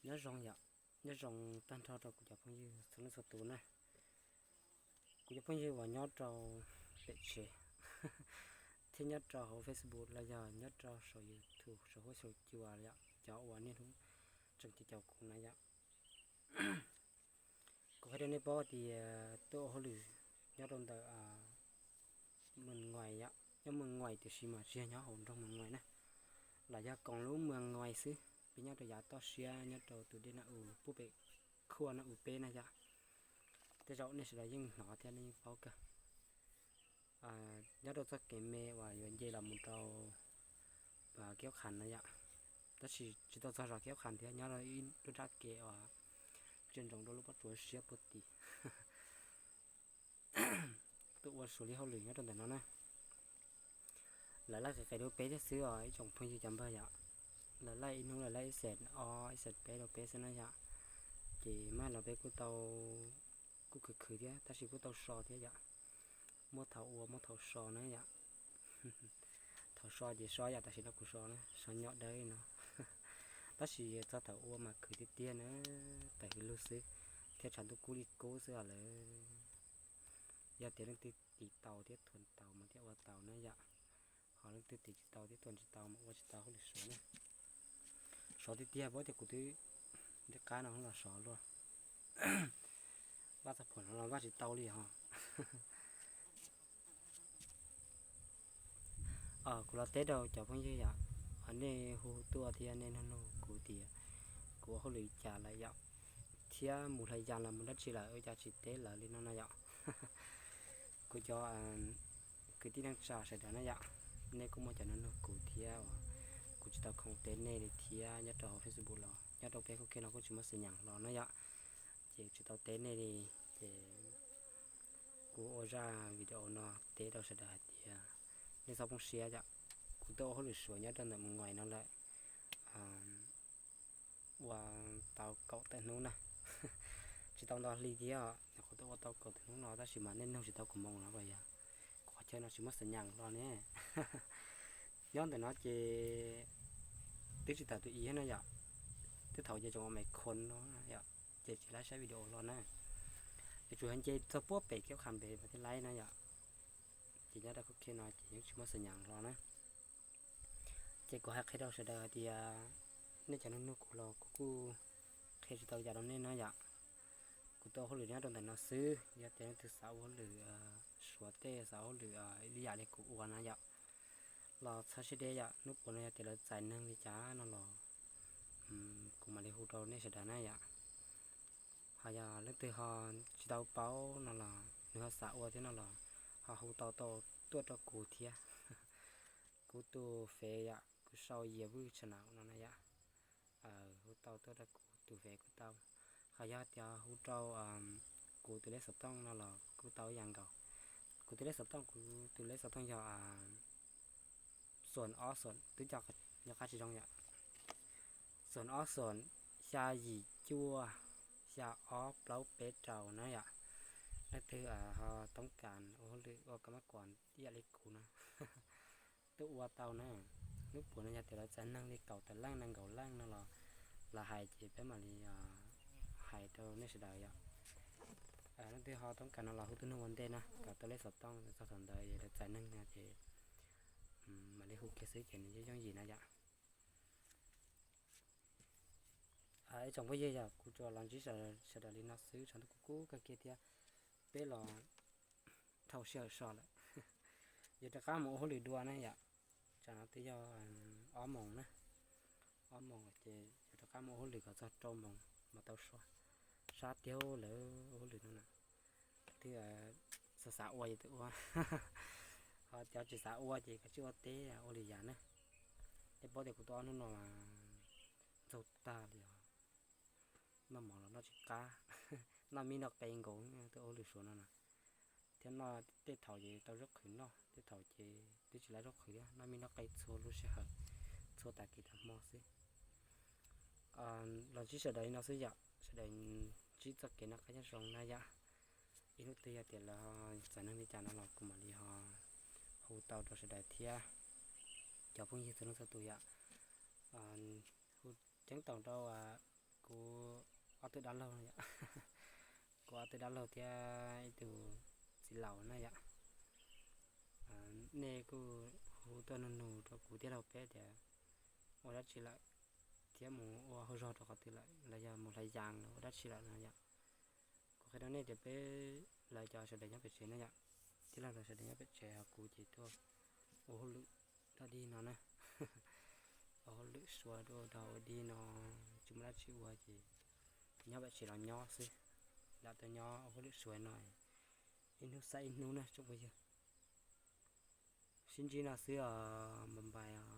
Nyob zoo yom, nyob zoo tag nrho rau kuv cov phooj ywg txhua leej txhua tus na. Kuv cov phooj ywg uas nyob rau pem tsev thiab nyob rau hauv Facebook los yog nyob rau saum YouTube saum huab saum cua yom, cov uas niaj hnub tseem caum kuv na yom. Kuv qhia rau nej paub tias tuaj ua hauj lwm nyob rau ntawm Mường Ngoài yom, nyob Mường Ngoài tiam sis mas tsis yog nyob hauv nroog Mường Ngoài na, los yog koom lub Mường Ngoài xwb, peb nyob rau yav toj siab nyob rau tus dej Na U pub pem khuaj Na U peb na yom. Tej zaum nej sawv daws yeej hnov thiab nej yeej paub kawg. Nyob rau txoj kev me uas yuav nce los mus rau Kiaub Khas no yom, tab sis tsis tau txog zos Kiaub Khas thiab, nyob rau ib lub nrab kev uas ntsia ntsoov rau lub pob tsuas siab puag tim. Tuaj ua suav li hauj lwm nyob rau ntawm no na. Lawv laij qis qis rau peb thiab xwb os ib tsoom phooj ywg cov npawg yom. Lawv laij ib hnub lawv laij ib xees ob ib xees peb rau peb xwb na yom. Ces mas los peb kuj tau, kuj khwv khwv thiab tab sis kuj tau so thiab yom. Muaj thaum ua muaj thaum so na yom. Thaum so ces so yom, tam sim no kuv so na, so nyob dawb no. Tab sis txog thaum ua mas khwv tiag tiag na, tawm hws lug xwb, thiab tshav ntuj kub li kub xwb os lawm. Yog tias leej twg tiv tau thiab thuam tau mas thiaj ua tau na yom. Ho leej twg tiv tsis tau thiab thuam tsis tau mas ua tsis tau hauj lwm suav na. Suav tiag tiag, paub tias kuv twb ncej qab no los suav luaj. Vaj txog phuam no los vaj tsis tau li ho. Kuv los teb rau cov phooj ywg yom, nej hu tuaj thiab nej nug nug kuv tias kuv ua hauj lwm li cas lawm yom, thiab mus hlais yas los mus dab tsi lawm ua cas tsis teb lawv li no no yom. Kuv cov kwv tij neej tsa sawv daws na yom, nej kuj muaj cov nug nug kuv thiab uas kuv tsis tau khoom teb nej li thiab nyob rau hauv Facebook los nyob rau peb khub kiag no kuj tsis muaj xim nyeem los na yom, ces tsis tau teb nej li. Ces kuv ua zaj video no teb rau sawv daws hais tias nej txhob poob siab yom. Kuv tuaj ua hauj lwm suav nyob rau ntawm Mường Ngoài no lawm ua tau kaum tawm hnub na, tsis tau ntau hli thiab, nyuam qhuav tuaj ua tau kaum tawm hnub no tab sis mas nej nug tsis tau kuv moo no los yog kuv qhov chaw no tsis muaj xim nyeem los ne. Nyob ntawm no ces twb tsis tawm tus i no yom, tej thaum ces tseem ua mem khon no yom, ces tsis laib saib video los na. Yuav tsum yog nce txog puag pem Kiaub Khas pem mas thiaj laib na yom. Ces nyob rau khub kiag no ces yeej tsis muaj xim nyeem los na. Ces kuv hais qhia rau sawv daws hais tias nej cov nug nug kuv los kuv kuj qhia tsis tau cas rau nej na yom. Kuv tuaj ua hauj lwm nyob rau ntawm no xwb, yog tias leej twg xav ua hauj lwm suav tej, xav ua hauj lwm li yam li kuv ua na yom, los txhob siab deb yom. Hnub puas no yog tias lawv txais neeg li cas no los kuv mam li hu rau nej sawv daws na yom. Ho yog leej twg ho tsis tau paub no los nws ho xav ua thiab no los ho hu tau tau tuaj rau kuv thiab. Kuv tus fev yom, kuv sau Yias Vwj Channel no na yom. Hu tau tuaj rau kuv tus fev kuj tau. Ho yog tias hu rau kuv tus lej xov tooj no los kuj tau ib yam nkaus. Kuv tus lej xov tooj, kuv tus lej xov tooj yog xoom ob xoom, twb nco qab tsis zoo yom. Xoom ob xoom, xya yim cuaj, xya ob plaub peb rau na yom. Leej twg ho toob kas ua hauj lwm ua kab mab kuam ib yam li kuv no tuaj ua tau na. Hnub puas no yog tias lawv txais neeg li kaum tawm leej nees nkaum leej no los, los hais ces peb mam li hais rau nej sawv daws yom. Leej twg ho toob kas no los hu tuaj nug ua ntej na, kom tau lej xov tooj, txog thaum ntawd lawv txais neeg no ces mam li hu kiag xwb ces nws yooj yooj yim na yom. Ib tsoom phooj ywg, yog kuv tsuas los ntsib sawv daws li no xwb, tshav ntuj kuj kub kawg kiag thiab, peb los dhau sij hawm so lawm. Yuav rov qab mus ua hauj lwm dua na yom. Tsam no twb yog ob moos na, ob moos ces yuav rov qab mus ua hauj lwm kom txog rau moos mas tau so. Sab tiag lawv ua hauj lwm no na. Twb xav xav ua ces twb ua, ho cov tsis xav ua ces kav tsij ua teb ua lwm yam na. Nej paub tias kuv tuaj ob hnub no mas ntxaug tag li os. Noj mov los noj tsis qab, noj mij noj qe nkaus, tuaj ua hauj lwm suav no na. Thiab noj tej thaum ces tau zaub qhwv noj, tej thaum ces twb tsis laib zaub qhwv thiab, noj mij noj qe txhua lub sij hawm, txhua tag kis tag hmo xwb. Los ntsib sawv daws li no xwb yom, sawv daws ntsib txoj kev noj qab nyob zoo na yom. Ib hnub twg yog tias lawv txais neeg li cas no los kuv mam li ho hu tau rau sawv daws thiab cov phooj ywg txhua leej txhua tus yom. Hu ceeb toom rau kuv ob tug dab laug no yom. Kuv ob tug dab laug thiab ib tug txiv laus na yom. Nej kuj hu tuaj nug nug rau kuv thiab rau peb tias ua dab tsi lawm, thiab mus ua hauj zog rau qhov twg lawm los yog mus hlais yas los ua dab tsi lawm no yom. Kuv qhia rau nej tias peb lawv cov sawv daws nyob pem tsev na yom. Tij laug lawv sawv daws nyob pem tsev, ho kuv ces tuaj ua hauj lwm dog dig no na. Ua hauj lwm suav dua dog ua dig no, tsis muaj dab tsi ua ces nyob pem tsev los nyob xwb. Lam tuaj nyob ua hauj lwm suav no ib hnub xav ib hnub na tsoom phooj ywg. Sib ntsib no xwb os, npais npais os.